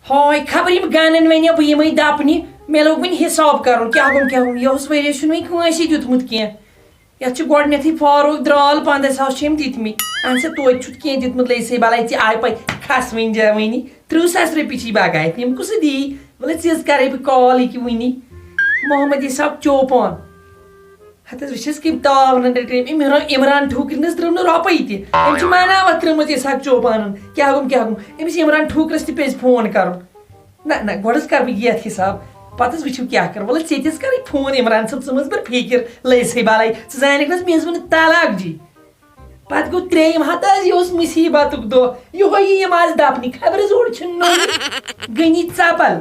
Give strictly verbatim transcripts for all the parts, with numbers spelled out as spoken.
ہاے، خبر یِم گنن وۄنۍ یا بہٕ یِمے دپنہِ، مےٚ لوٚگ وۄنۍ حساب کرُن، کیٛاہ گوٚم، کیٛاہ گوٚم، یہِ اوس ؤریَس چھُنہٕ وۄنۍ کٲنٛسے دیُتمُت کینٛہہ۔ یتھ چھُ گۄڈٕنیتھٕے فاروق درال، پنٛداہ ساس چھِ أمۍ دِتمٕتۍ۔ اہن سا، توتہِ چھُتھ کینٛہہ دیُتمُت، لے سے بلاے، ژےٚ آے پتہٕ کھس وۄنۍ جوٲنی، تٕرٛہ ساس رۄپیہِ چھی بقایت، یِم کُس دِیی؟ وَلہٕ ژٕ حظ کرے بہٕ کال یہِ کہِ وٕنی۔ محمد اسحاق چوپان۔ ہتس وٕچھس کٔمۍ تاونن رٔٹۍ أمۍ عمران، عمران ٹھوکرِنس ترٲو نہٕ رۄپے تہِ۔ أمۍ چھِ مناوتھ ترٲومٕژ اسحاق چوپانن۔ کیٛاہ گوٚم، کیٛاہ گوٚم؟ أمِس عمران ٹھوکرس تہِ پیٚژِ فون کرُن۔ نہ، نہ، گۄڈٕ حظ کرٕ بہٕ یتھ حساب، پتہٕ حظ وٕچھِو کیٛاہ کرٕ۔ وَلہٕ ژےٚ تہِ حظ کرے فون عمران صٲب، ژٕ مہ حظ بر فکر، لے سے بالے، ژٕ زانکھ نہ حظ میزبن طلاق جی۔ پتہٕ گوٚو ترٛیٚیِم ہتہٕ حظ، یہِ اوس مصیبتُک دۄہ، یِہوٚے یی یِم آز دپنہِ، خبر حظ اوٚڑ چھُنہٕ نوٚمُت۔ غنی ژپل،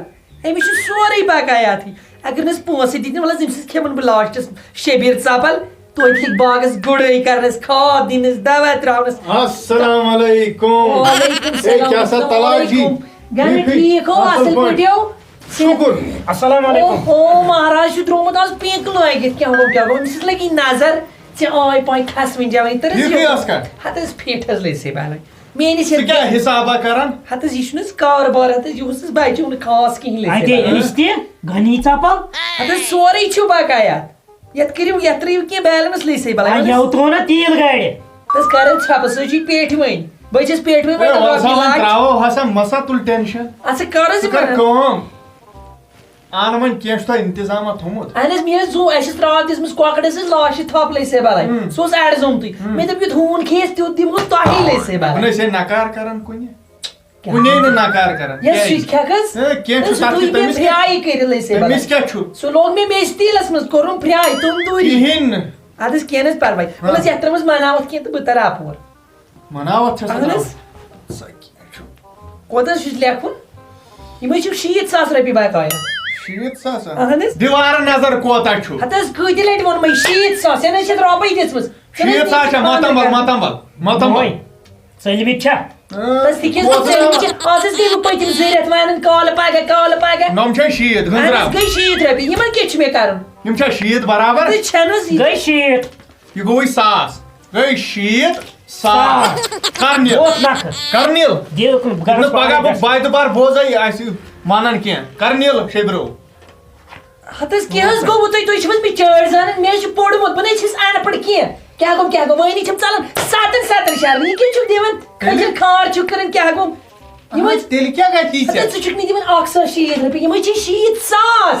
أمِس چھُ سورُے بقایاتھٕے۔ اگر نہٕ أسۍ پونٛسہٕ دِتۍ نہٕ، وَلہٕ حظ أمۍ سٕنٛز کھٮ۪من بہٕ لاسٹس شبیر ژپل، توتہِ لٔگۍ باغس گُڈٲے کرنس، کھاد دِنس، دوا تراونس۔ السلام علیکم۔ وعلیکم ہے، السلام۔ کیٛاہ سا السلام تلاش جی؟ علیکم۔ گرِ ٹھیٖک ٹھیٖک، ہو، اصٕل اصٕل پٲٹھۍ۔ پٲٹھۍ ہو؟ صُبحُن۔ السلام علیکم۔ اوہو، مہراز چھُ درٛامُت آز پِنٛک لٲگِتھ، کیٛاہ گوٚو، کیٛاہ گوٚو؟ أمِس لٔگی نظر، ژےٚ آے پانٛژِ خسوٕنۍ جوٲنۍ، تٔرٕس ٹھیٖکٕے یہِ۔ ٲس کَتھ۔ ہتہٕ حظ فِٹ حظ لٔسے بَلَے۔ میٛٲنِس ژٕ یَتھ کیٛاہ حِسابا کران؟ ہتہٕ حظ، یہِ چھُنہٕ حظ کاربار، ہتہٕ حظ، یہِ اوس حظ بچہِ ہُنٛد خاص کِہیٖنۍ لٔسے اَتہِ بَلَے۔ أمِس تہِ غنی ژپل۔ ہتہٕ حظ، سورُے چھُ بقایا۔ یَتھ کٔرِو، یَتھ ترٛٲیِو کینٛہہ balance لٔسے بَلَے۔ آ، یَوٕ تھوٚو نا تیٖل گاڑِ۔ تہٕ حظ کَر حظ ژھۄپہٕ، سُہ چھُے پیٹھۍ وۄنۍ۔ بہٕ چھَس پیٹھۍ وۄنۍ، ہے، وۄنۍ وَلہٕ سا لَگہِ وۄنۍ لاگہِ۔ ترٛاوو ہسا، مَسا تُل tension۔ اَدٕ سا کَر حظ ژٕ یہِ کَر وَنان؟ کٲم۔ اَن وۄنۍ، کینٛہہ چھُ تۄہہِ اِنتِظاما تھوٚمُت؟ اَہَن حظ، مےٚ حظ زُو، اَسہِ ٲس ترٛاو دِژمٕژ کۄکرَس حظ لاشہِ تھَپھ لٔسے بَلَے۔ ہُم۔ سُہ اوس اَڑٕ زومتُے۔ ہُم۔ مےٚ دوٚپ، یُتھ ہوٗن کھیٚیَس، تیُتھ دِمہٕ بہٕ تۄہے لٔسے بَلَے۔ وۄنۍ ٲسۍ ہے نکار کران کُنہِ۔ کیٛاہ؟ کُنے نہٕ نکار کران۔ یَس سُہ کیٛازِ؟ تہِ کھٮ۪کھ حظ؟ ہے، کینٛہہ چھُ سُہ تَتھ تُج تہِ، مےٚ تٔمِس کیٛاہ، پھرٛاے کٔرِتھ لٔسے بَلَے۔ تٔمِس کیٛاہ چھُ؟ سُہ لوگ مےٚ میٚژِ تیٖلَس منٛز، کوٚرُم پھرٛاے، تُم دوٗری۔ کِہیٖنۍ نہٕ۔ اَدٕ حظ، کینٛہہ نہٕ حظ پَرواے۔ وَلہٕ حظ، ہاں۔ یَتھ ترٛٲومٕژ مَناوَتھ کینٛہہ تہٕ بہٕ تَرٕ اَپور۔ مَناوَتھ چھَس اَہَن حظ۔ ترٛاوٕنۍ۔ سۄ کینٛہہ چھُ۔ کوٗتاہ حظ چھُ لیکھُن؟ یِم حظ چھِو شیٖتھ ساس رۄپیہِ بقایا۔ شیٖتھ ساس ہا؟ اَہَن حظ۔ دیوارٕ نظر کوٗتاہ چھُ؟ ہَتہٕ حظ، کۭتہِ لَٹہِ ووٚن مےٚ شیٖتھ ساس؟ ژےٚ نہ حظ چھَتھ رۄپَے دِژمٕژ۔ ژےٚ نہ حظ شیٖتھ ساس چھا؟ مَتَم وَل، مَتَم وَل، مَتَم وَل۔ وۄنۍ ژٔلمٕتۍ چھا؟ اۭں۔ بَس تہِ کیٛاہ کوٗتاہ؟ ژٔلمٕتۍ چھِ؟ آز حظ گٔے بہٕ پٔتِم زٕ رٮ۪تھ وَنان کالہٕ پَگاہ، کالہٕ پَگاہ۔ نۄم چھا شیٖتھ؟ اَہَن حظ، گٔنٛزراو۔ گٔے شیٖتھ رۄپیہِ۔ یِمَن کیٛاہ چھُ مےٚ کَرُن؟ یِم چھا شیٖتھ برابر؟ تہٕ چھَنہٕ حظ یہِ۔ گٔے شیٖتھ۔ یہِ گوٚوُے ساس۔ گٔے شیٖتھ ساس۔ ساس۔ کر نِل۔ ووت نکھٕ۔ کر نِل۔ دِل کُن نہ، گرس پگاہ پگاہ بہٕ بایہِ دُبار بوزے آسہِ ونان کینٛہہ۔ کر نِل شیبرو۔ ہتہٕ حظ، کیٛاہ حظ گوٚوُ تۄہہِ؟ تُہۍ چھِو حظ مےٚ چٲڑۍ زانان؟ مےٚ حظ چھُ پوٚرمُت، بہٕ نہ حظ چھَس اَن پَڑھ کینٛہہ۔ کیٛاہ گوٚو، کیٛاہ گوٚو؟ وٲنی چھَم ژَلان سَتَن سَتَن شَہرَن۔ یہِ کیٛاہ چھُو دِوان؟ تیٚلہِ؟ کھٔجر کھار چھُو کَران، کیٛاہ گوٚو؟ یِم حظ، تیٚلہِ کیٛاہ گژھِ یہِ ہتہٕ ژےٚ؟ حظ، ژٕ چھُکھ نہٕ دِوان اَکھ ساس شیٖتھ رۄپیہِ، یِم حظ چھِ شیٖتھ ساس۔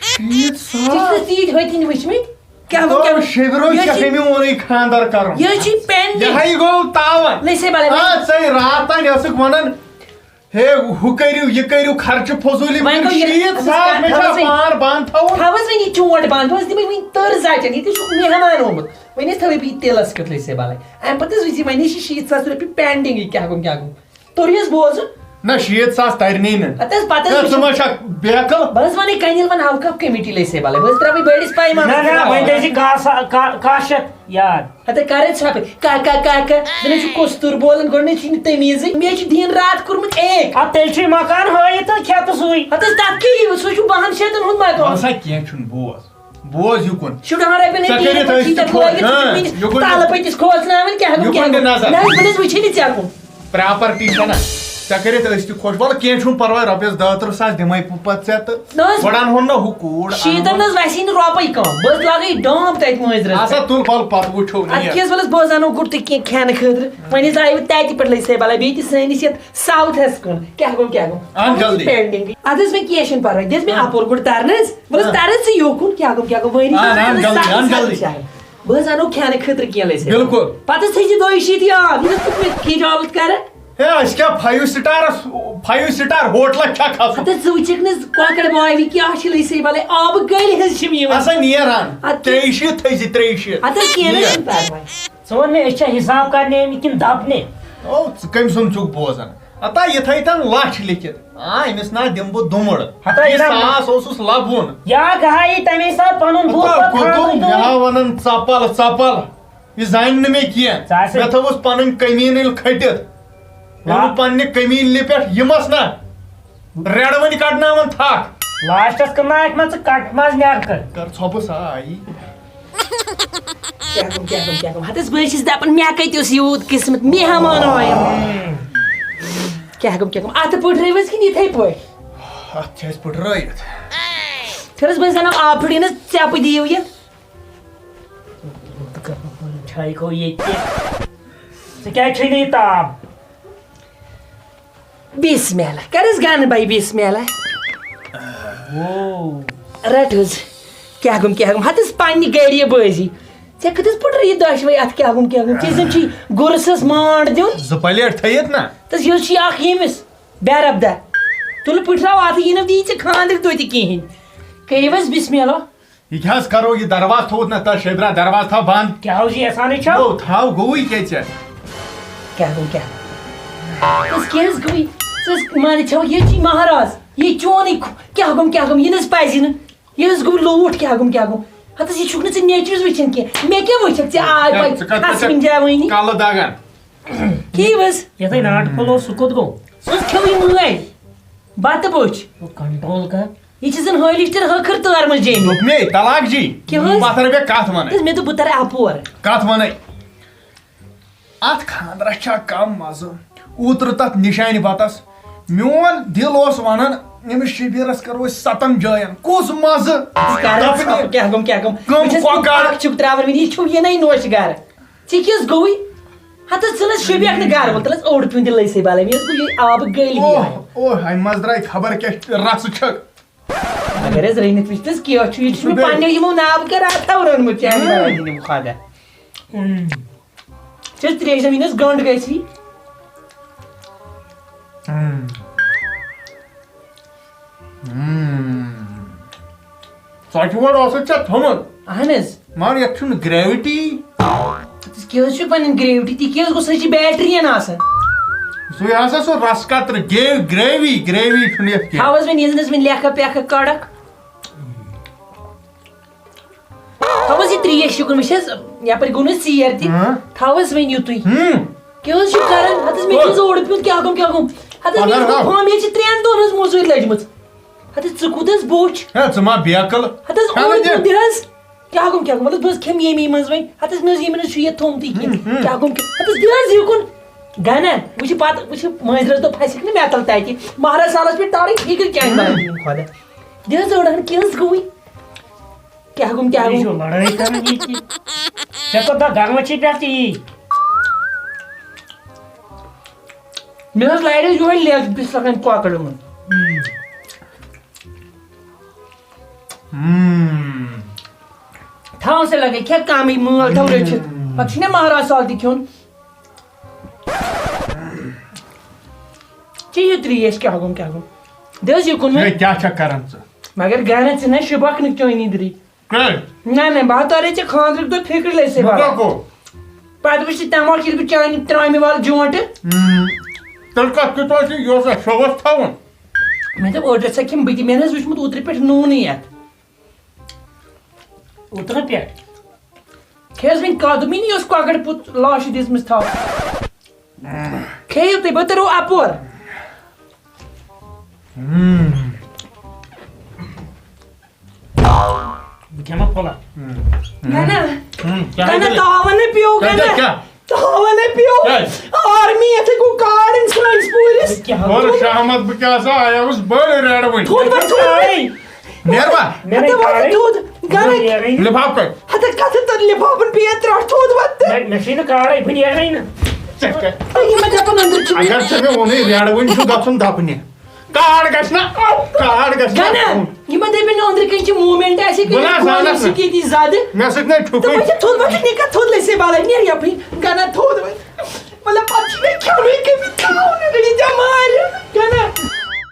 شیٖتھ ژےٚ چھُکھ ساس؟ نہٕ تیٖتۍ ؤتھِنۍ وٕچھمٕتۍ۔ کیٛاہ گوٚو، کیٛاہ گوٚو؟ شیٚبرو یہِ حظ چھےٚ چھِ، أمۍ ووٚنُے خانٛدر کرُن۔ یہِ حظ چھِ pending۔ یہِ ہا یہِ گوٚو تاوان۔ لٔسے بلے۔ آ، ژے راتھ تام ٲسٕکھ ونان، ہے، ہُہ کٔرِو، یہِ کٔرِو، خرچہٕ فضوٗلی، وۄنۍ گوٚو یہِ، شیٖتھ ساس، مےٚ چھا تھاوس وۄنۍ، پان بنٛد تھاوُن؟ تھاوس وۄنۍ یہِ چونٛٹھ بنٛد، تھاوس دِمے وۄنۍ تٔر زچن، ییٚتہِ چھُ مہمان آمُت، وۄنۍ ٲسۍ تھٲوٕے بہٕ یہِ تِلس کیُتھ لٔسے بلے۔ اَمہِ پتہٕ حظ وٕچھ زِ وۄنۍ حظ چھِ شیٖتھ ساس رۄپیہِ pending، یہِ کیٛاہ گوٚو، کیٛاہ گوٚو؟ توٚر یہِ حظ بوزُن؟ نہ، شیٖتھ ساس ترنٕے نہٕ۔ اَدٕ حظ، پتہٕ حظ ہے، ژٕ وٕچھِو۔ ما چھکھ بیقل؟ بہٕ حظ وَنَے کنیل وَن اوقاف کمیٹی لے سے بَلَے۔ بہٕ حظ ترٛاوٕ بٔڑِس پیمانَس نہ، نہ، پٮ۪ٹھ۔ وۄنۍ تھٲیزِ کاہ سا-، کاہ، کاہ شیٚتھ یاد۔ ہَتہٕ کَر حظ ژھۄپہٕ؟ کا، کا، کا، کا۔ زَن حظ چھُ کستوٗر بولان، گۄڈٕ نہٕ چھُے نہٕ تمیٖزٕے۔ مےٚ حظ چھُ دِن راتھ کوٚرمُت ایک۔ اَدٕ تیٚلہِ چھُے مکان ہٲیِتھ تہٕ کھےٚ تہٕ سُے۔ ہَتہٕ حظ، تَتھ کیٛاہ یِیہِ؟ سُہ چھُ بَہَن شیٚتَن ہُنٛد مکان۔ وَلہٕ سا، کینٛہہ چھُنہٕ، بوز۔ بوز یُکُن۔ شُراہَن رۄپیَن ہٕنٛدۍ ژےٚ کٔرِتھ ٹیٖن ٲسۍ تہِ چھِ خۄش، تَتھ لٲگِتھ، ژٕ چھُکھ ہاں، میٛٲنِس یُکُن تَلہٕ پٔتِس کھوژناوان، کیٛاہ گوٚو، یُکُن کیٛاہ دِ گوٚو؟ نظر۔ نہ حظ، بہٕ نہ حظ وٕچھے نہٕ ژےٚ کُن۔ Property چھےٚ نہ، ژےٚ کٔرِتھ ٲسۍ تہِ خۄش۔ وَلہٕ کینٛہہ چھُنہٕ پَرواے، رۄپیَس دَہ تٕرٛہ ساس دِمَے بہٕ پَتہٕ ژےٚ تہٕ نہ حظ۔ گۄڈٕ اَنہٕ ہون نہ ہُہ کوٗر، اَنہٕ شیٖتَن ہون۔ نہ حظ وَسی نہٕ رۄپَے کَم۔ بہٕ حظ لاگَے ڈامب تَتہِ مٲنٛزِ رٲژ۔ اَسا تُل، وَلہٕ پَتہٕ وٕچھو اَدٕ نیر۔ کیٛاہ حظ، وَلہٕ حظ، بہٕ حظ اَنو گُر تہٕ کینٛہہ کھٮ۪نہٕ خٲطرٕ۔ وۄنۍ حظ آیہِ وۄنۍ تَتہِ پٮ۪ٹھ لٔج سَے بَلاے، بیٚیہِ تہِ سٲنِس یَتھ South ہَس کُن۔ کیٛاہ گوٚو، کیٛاہ گوٚو؟ اَن جلدی۔ Pending۔ اَدٕ حظ، وۄنۍ کینٛہہ چھُنہٕ پَرواے۔ دِ حظ مےٚ ہاں۔ اَپور گۄڈٕ تَرنہٕ حظ۔ وَلہٕ حظ، ہاں۔ تَرٕ حظ ژٕ یوکُن، کیٛاہ گوٚو، کیٛاہ گوٚو؟ وٲنی ہاں، چھِ اَن تَتہِ جلدی، سَتَن اَن جلدی۔ شہرَن۔ بہٕ حظ اَنو کھٮ۪نہٕ خٲطرٕ کینٛہہ لٔسِتھ۔ بِلکُل۔ پَتہٕ حظ تھٲیزِ دۄیہِ شیٖتھ یاد۔ یہِ حظ کوٚر مےٚ خجالت کَرٕ۔ ہے، أسۍ کیٛاہ five star، five star ہوٹلَس چھا کھسُن؟ ہَتہٕ حظ، ژٕ وٕچھِکھ نہٕ حظ کۄکَر بوے کیٛاہ چھِ لٔسِتھ بَلاے، آبہٕ گٔلۍ حظ چھِم یِوان۔ اَسا نیر اَن۔ اَدٕ کیٛاہ؟ ترٛیٚیہِ شیٖتھ تھٲیزِ، ترٛیٚیہِ شیٖتھ۔ ہَتہٕ حظ، کینٛہہ نہٕ نیر۔ چھُنہٕ پَرواے۔ ژٕ وَن مےٚ، أسۍ چھا حِساب کَرنہِ آمٕتۍ کِنہٕ دَپنہِ؟ او، ژٕ کٔمۍ سُنٛد چھُکھ بوزان؟ ہتا یِتھَے تَن لَچھ لیٚکھِتھ۔ آ، أمِس نا دِمہٕ بہٕ دُمُر۔ ہتا یہِ یہِ نا ساس اوسُس لَبوُن۔ یا گہایی تَمے ساتہٕ پَنُن بُتھ ہتا پَتہٕ کوٚتُم خانٛدٕے مےٚ دۄہلہِ۔ ہا وَنان ژَپَل، ژَپَل۔ یہِ زانہِ نہٕ مےٚ کینٛہہ۔ ژٕ آسہِ مےٚ تھٲوٕس پَنٕنۍ کٔمیٖن ییٚلہِ کھٔٹِتھ۔ وا- ییٚلہِ بہٕ پنٛنہِ کٔمیٖن لہِ پٮ۪ٹھ یِمَس نا، رٮ۪ڈ وٕنہِ کَڑناوَن تھَکھ۔ لاسٹَس کٕنناوَکھ نا ژٕ کَٹہٕ ماز نیرٕ کٔر۔ کَر ژھۄپہٕ سا آیی۔ کیٛاہ گوٚو، کیٛاہ گوٚو، کیٛاہ گوٚو؟ ہَتہٕ حظ، بہٕ حظ چھَس دَپان، مےٚ کَتہِ اوس یوٗت قٕسمَت؟ مےٚ ہا مانو یِم۔ کیٛاہ گوٚو، کیٛاہ گوٚو؟ اَتھٕ پٲٹھۍ رٲوِس کِنہٕ یِتھَے پٲٹھۍ؟ ہتھ چھِ اَسہِ پھٕٹرٲیِتھ۔ پھِرس بہٕ زنہٕ آب پھٕٹہِ نہٕ ژٮ۪پہٕ دِیِو یہِ۔ چھے گوٚو ییٚتہِ۔ ژٕ کیٛازِ چھے نہٕ یہِ تاب؟ بسم اللہ۔ کر حظ گنہٕ بھائی بسم اللہ۔ او۔ رٹ حظ۔ کیٛاہ گوٚم، کیٛاہ گوٚم؟ ہتس پننہِ گرِ یہِ بٲزی۔ ژےٚ کتھس پھٕٹرٲیِتھ دۄشوے اتھ؟ کیٛاہ گوٚم، کیٛاہ گوٚم؟ ژےٚ زن چھی گُرس حظ مانٛڈ دیُن۔ زٕ پلیٹ تھٲیِتھ نا۔ تس یُس چھی اکھ ییٚمِس۔ بے ربدہ۔ تُلہٕ پھٕٹراو اتھ، یہِ نہٕ دی ژےٚ خانٛدرٕکۍ دۄہ تہِ کِہیٖنۍ۔ کٔرِو حظ بسم اللہ۔ یہِ کیٛاہ حظ کرو، یہِ درواز تھوٚوُتھ نہ تَس شیبرا، درواز تھاو بنٛد۔ کیٛاہ حظ یہِ یژھانٕے چھو؟ نو، تھاو گوٚوُے کیٛاہ ژےٚ؟ کیٛاہ گوٚو، کیٛاہ گوٚو؟ ژٕ کیٛاہ حظ گوٚوُے؟ ژٕ حظ مانہِ چھو، یہِ چھُے مہراز، یہِ چونٕے خو-، کیٛاہ گوٚم، کیٛاہ گوٚم؟ یہِ نہٕ حظ پزِ نہٕ۔ یہِ حظ گوٚو لوٗٹھ، کیٛاہ گوٚم، کیٛاہ گوٚم؟ ہتس یہِ چھُکھ نہٕ ژٕ نیٚچوِس وٕچھان کینٛہہ۔ مےٚ کیٛاہ وٕچھکھ ژےٚ؟ آے کیٛاہ پتہٕ ژٕ کتھ خسوٕنۍ جوٲنی۔ کلہٕ دگان؟ کیٛاہ حظ؟ یتھے ناٹہٕ پھوٚل اوس، سُہ کوٚت گوٚو؟ سُہ حظ کھیوٚوٕے مٲلۍ۔ بتہٕ بوٚچھ۔ کنٹرول کر۔ یہِ چھِ زن ہٲلِش تہِ ہٲخٕر تٲر منٛز جیمٕتۍ۔ دوٚپ مے، طلاق جی۔ کیٛاہ حظ؟ پتھر بیٚیہِ کتھ ونے؟ تہٕ مےٚ دوٚپ، بہٕ ترٕ اپور۔ کتھ ونے؟ اتھ خانٛدرس چھا کم مزٕ؟ اوترٕ تتھ نشانہِ بتس میون دل اوس ونان، أمِس شبیرس کرو أسۍ ستن جاین۔ کُس مزٕ؟ کر دپنہِ، کیٛاہ گوٚم، کیٛاہ گوٚم؟ کم بہٕ چھَس کۄکر؟ اکھ چھُکھ تراوان وٕنہِ، یہِ چھُو یہِ نَے نوشہِ گرٕ۔ ژےٚ کیٛاہ حظ گوٚوُے؟ ہتس ژھٕنس شبیک نہٕ گرٕ وول، تلس اوٚڑ پیوٗنٛت دِلٲے سے بالے، مےٚ حظ گوٚو یہِ آبہٕ گٔلۍ اوہ، ہِوۍ۔ اوہ، امہِ منٛز درٛاے خبر کیٛاہ رسہٕ چھکھ۔ اگر حظ رٔنِتھ وٕچھتس کیٛاہ چھُ، یہِ چھُ مےٚ پننیو یِمو ناو کر اتھ تھاو روٚنمُت، چانہِ باوجی دِمہٕ خۄدا۔ چھِ أسۍ ترٛیش دِوان، ییٚلہِ حظ گنٛڈ گژھِ۔ ژۄچہِ وٲر ٲسٕتھ ژےٚ تھٲومٕژ؟ اہن حظ۔ مگر یتھ چھُنہٕ گریوٹی۔ ژٕ کیٛاہ حظ چھُ پنٕنۍ گریوٹی؟ تہِ کیٛاہ حظ گوٚو؟ سۄ چھِ بیٹری ہن آسان۔ سُے ہسا سُہ رس قطرٕ، گے-، گریوی، گریوی چھُنہٕ یتھ کینٛہہ۔ تھاو حظ وۄنۍ ییٚلہِ نہٕ حظ وۄنۍ لیکھا پیکھا کڑکھ۔ تھاو حظ یہِ ترٛیش یُکُن، وٕچھ حظ، یپٲرۍ گوٚو نہٕ ژیر تہِ۔ ہاں۔ تھاو حظ وۄنۍ یُتُے۔ ہُم۔ کیٛاہ حظ چھُ کران؟ ہتہٕ حظ مےٚ چھُ حظ اوٚڑ پیوٚنٛت، کیٛاہ گوٚم، کیٛاہ گوٚم؟ ہتہٕ حظ مےٚ پگاہ چھُ حظ۔ ہُم، ییٚتہِ چھِ ترٛٮ۪ن دۄہن ہٕنٛز موٚزوٗرۍ لٔجمٕژ۔ ہتہٕ حظ ژٕ کوٗت حظ بوٚچھ؟ ہے، ژٕ ما بیکل؟ ہتہٕ حظ چھَنہٕ اوٚڑ تہِ۔ پیوٚنٛت دِ حظ۔ کیٛاہ گوٚم، کیٛاہ گوٚم؟ مطلب، بہٕ حظ کھٮ۪مہٕ ییٚمی منٛز وۄنۍ۔ ہتہٕ حظ مےٚ حظ ییٚمہِ منٛز چھُ یہِ تھوٚمتُے کھٮ۪تھ۔ ہُم، ہُم۔ کیٛاہ گوٚم، کیٛاہ؟ ہتہٕ حظ دِ حظ یُکُن۔ گنہ، وٕچھ یہِ پتہٕ، وٕچھ یہِ مٲنٛزِ رٲژ دۄہ پھسہِ نہٕ مےٚ تل تتہِ۔ مہراز سالس پٮ۪ٹھ تارٕے فِکر چانہِ باوجی خۄدا۔ دِ حظ أڑ ہن، کیٛاہ حظ گوٚوُے؟ کیٛاہ گوٚم، کیٛاہ یہِ گوٚم؟ چھُ لڑٲے کران ییٚتہِ۔ ژےٚ کوٗتاہ گرمہٕ چھی پٮ۪ٹھ تی؟ مےٚ حظ لارِ یِہوٚے لیٚج بِس لگان کۄکرٕ منٛز۔ ہم۔ تھاو سا لگٲے کھٮ۪تھ کمٕے مٲل تھاو رٔچھِتھ۔ پتہٕ چھُنہ مہراز سال تہِ کھیوٚن۔ چیٚیِو ترٛیش، کیٛاہ گوٚم، کیٛاہ گوٚم؟ دِ حظ یُکُن وۄنۍ۔ ہے، کیٛاہ چھکھ کران ژٕ؟ مگر گرٕ ژٕ نہ شوٗبکھ نہٕ چٲنی دِرٕے۔ کیٛازِ؟ نہ، نہ، بہٕ ہا ترے ژےٚ خانٛدرٕکۍ دۄہ فِکرِ لے سے بہٕ بَرا۔ کیٛاہ گوٚو؟ پتہٕ وٕچھ ژٕ تَمہِ وقتہٕ ییٚلہِ بہٕ چانہِ ترٛامہِ وَل جونٛٹہٕ۔ ہم۔ تیٚلہِ کَتھ کیُتھ اوس یہِ؟ یہِ اوس اَسہِ شوٚوَس تھاوُن۔ مےٚ دوٚپ، اوٚڑ رَژھا کھٮ۪مہٕ بہٕ تہِ، مےٚ نہ حظ وٕچھمُت اوترٕ پٮ۪ٹھ نوٗنٕے یَتھ۔ اوترٕ پٮ۪ٹھ؟ کھیٚیَس وۄنۍ کَتھ، دوٚپمَے نہ، یہِ اوس کۄکَر پوٚت لاشہِ دِژمٕژ تھاو۔ کھیٚیِو تُہۍ، بہٕ تَرو اَپور۔ ہم۔ بہٕ کھٮ۪مہٕ پھوٚلہ۔ نہ، نہ۔ ہم، کیٛاہ نہ، نہ، گٔے؟ تاوَن نَے پیوٚو، کیٛاہ، نہ، کیٛاہ، نہ۔ کیٛاہ؟ تاوَن نَے پیوٚو۔ کیٛازِ؟ آرمی یَتھ ہے گوٚو کارڈ اِنسانَس پوٗرِس۔ کیٛاہ؟ اور شاہ احمد، بہٕ کیٛاہ سا آیاوُس بٔڑ ریڈ وٕنۍ۔ تھوٚد وۄتھ، تھوٚد وۄتھ۔ کارٕے۔ نیروا؟ مےٚ ہَتہٕ نَے وۄتھ کارٕے۔ تھوٚد۔ گَرَے۔ نیرٕے نہٕ۔ لِفاف کَتہِ؟ ہَتہٕ کَتھٕ تہٕ لِفافَن پیٚیہِ اَتھ ترٛٹھ، تھوٚد وۄتھ تہٕ۔ مےٚ، مےٚ چھُے نہٕ کارٕے، بہٕ نیرٕے نہٕ۔ ژےٚ کَتہِ؟ تہٕ یِمَن دَپان أنٛدٕرۍ چھُ اگر ژےٚ مےٚ ووٚنُے ریڈ وٕنۍ چھُ گژھُن دَپنہِ۔ کارڈ گژھِ نہ، کارڈ گژھِ نہ۔ گَنہ، یِمَن دَپہِ نہٕ أنٛدرٕ کَنہِ چھِ موٗمٮ۪نٛٹ، اَسہِ بہٕ نہ کَنہِ زانَکھ نہٕ۔ سِکیٖتی زیادٕ۔ مےٚ سۭتۍ نَے تہٕ ٹھُکٕے۔ وۄنۍ چھِ تھوٚد، وۄنۍ چھِ نِکَتھ تھوٚد لٔسے بالَے، نیر یَپٲرۍ، گَنہ تھوٚد وۄنۍ۔